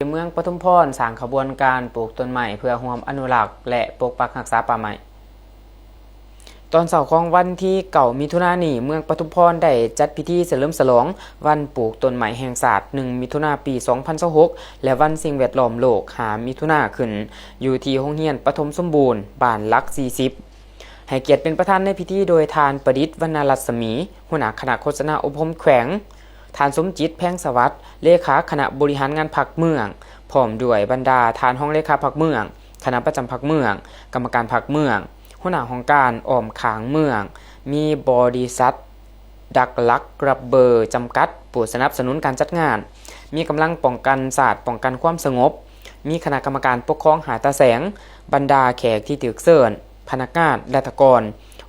ເມືອງປະທຸມພອນ ສ້າງຂະບວນການປູກຕົ້ນໄມ້ເພື່ອຮ່ວມອະນຸລັກ ແລະ ປົກປັກຮັກສາປ່າໄມ້. ຕອນເຊົ້າຂອງວັນທີເກົ້າ ມິຖຸນານີ້, ເມືອງປະທຸມພອນໄດ້ຈັດພິທີສະເຫຼີມສະຫຼອງວັນປູກຕົ້ນໄມ້ແຫ່ງຊາດ ໜຶ່ງ ມິຖຸນາ ປີສອງພັນຊາວຫົກ ແລະ ວັນສິ່ງແວດລ້ອມໂລກ ຫ້າ ມິຖຸນາ ຂຶ້ນຢູ່ທີ່ໂຮງຮຽນປະຖົມສົມບູນ ບ້ານຫຼັກສີ່ສິບ. ໃຫ້ກຽດເປັນປະທານໃນພິທີໂດຍທ່ານ ປະດິດ ວັນນະລັດສະໝີ ຫົວໜ້າຄະນະໂຄສະນາອົບຮົມແຂວງ, ທ່ານ ສົມຈິດ ແພງສະຫວັດ ເລຂາຄະນະບໍລິຫານງານພັກເມືອງ, ພ້ອມດ້ວຍບັນດາທ່ານຮອງເລຂາພັກເມືອງ, ຄະນະປະຈຳພັກເມືອງ, ກຳມະການພັກເມືອງ, ຫົວໜ້າຫ້ອງການອ້ອມຂ້າງເມືອງ, ມີບໍລິສັດ ດັກລັກຣັບເບີ ຈຳກັດ ຜູ້ສະໜັບສະໜູນການຈັດງານ, ມີກຳລັງປ້ອງກັນຊາດ ປ້ອງກັນຄວາມສະຫງົບ, ມີຄະນະກຳມະການປົກຄອງຫ້າຕາແສງ, ບັນດາແຂກທີ່ຖືກເຊີນ, ພະນັກງານ, ລັດຖະກອນ,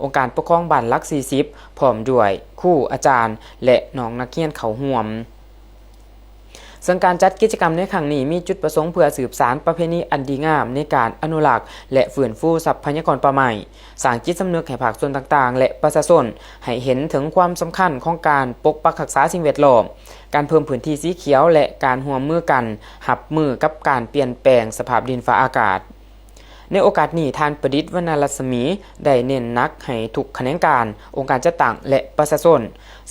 ອົງການປົກຄອງບ້ານຫຼັກສີ່ສິບ ພ້ອມດ້ວຍຄູ, ອາຈານ ແລະ ນ້ອງນັກຮຽນເຂົ້າຮ່ວມ. ເຊິ່ງການຈັດກິດຈະກຳໃນຄັ້ງນີ້ ມີຈຸດປະສົງເພື່ອສືບສານປະເພນີອັນດີງາມໃນການອະນຸລັກ ແລະ ຟື້ນຟູຊັບພະຍາກອນປ່າໄມ້, ສ້າງຈິດສຳນຶກໃຫ້ພາກສ່ວນຕ່າງໆ ແລະ ປະຊາຊົນ ໃຫ້ເຫັນເຖິງຄວາມສຳຄັນຂອງການປົກປັກຮັກສາສິ່ງແວດລ້ອມ, ການເພີ່ມພື້ນທີ່ສີຂຽວ ແລະ ການຮ່ວມມືກັນຮັບມືກັບການປ່ຽນແປງສະພາບດິນຟ້າອາກາດ. ໃນໂອກາດນີ້, ທ່ານ ປະດິດ ວັນນະລັດສະໝີ ໄດ້ເນັ້ນໜັກໃຫ້ທຸກຂະແໜງການ, ອົງການຈັດຕັ້ງ ແລະ ປະຊາຊົນ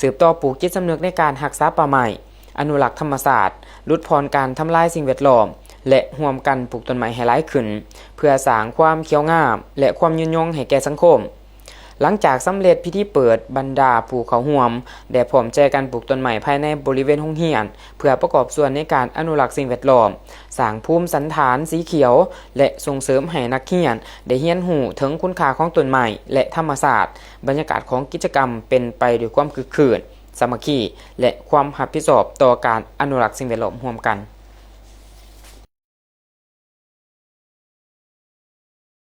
ສືບຕໍ່ປູກຈິດສຳນຶກໃນການຮັກສາປ່າໄມ້, ອະນຸລັກທຳມະຊາດ, ຫຼຸດຜ່ອນການທຳລາຍສິ່ງແວດລ້ອມ ແລະ ຮ່ວມກັນປູກຕົ້ນໄມ້ໃຫ້ຫຼາຍຂຶ້ນ ເພື່ອສ້າງຄວາມຂຽວງາມ ແລະ ຄວາມຍືນຍົງໃຫ້ແກ່ສັງຄົມ. ຫຼັງຈາກສຳເລັດພິທີເປີດ, ບັນດາຜູ້ເຂົ້າຮ່ວມໄດ້ພ້ອມໃຈກັນປູກຕົ້ນໄມ້ພາຍໃນບໍລິເວນໂຮງຮຽນ ເພື່ອປະກອບສ່ວນໃນການອະນຸລັກສິ່ງແວດລ້ອມ, ສ້າງພູມສັນຖານສີຂຽວ ແລະ ສົ່ງເສີມໃຫ້ນັກຮຽນໄດ້ຮຽນຮູ້ເຖິງຄຸນຄ່າຂອງຕົ້ນໄມ້ ແລະ ທຳມະຊາດ. ບັນຍາກາດຂອງກິດຈະກຳເປັນໄປດ້ວຍຄວາມຄຶກຄື້ນ, ສາມັກຄີ ແລະ ຄວາມຮັບຜິດຊອບຕໍ່ການອະນຸລັກສິ່ງແວດລ້ອມຮ່ວມກັນ.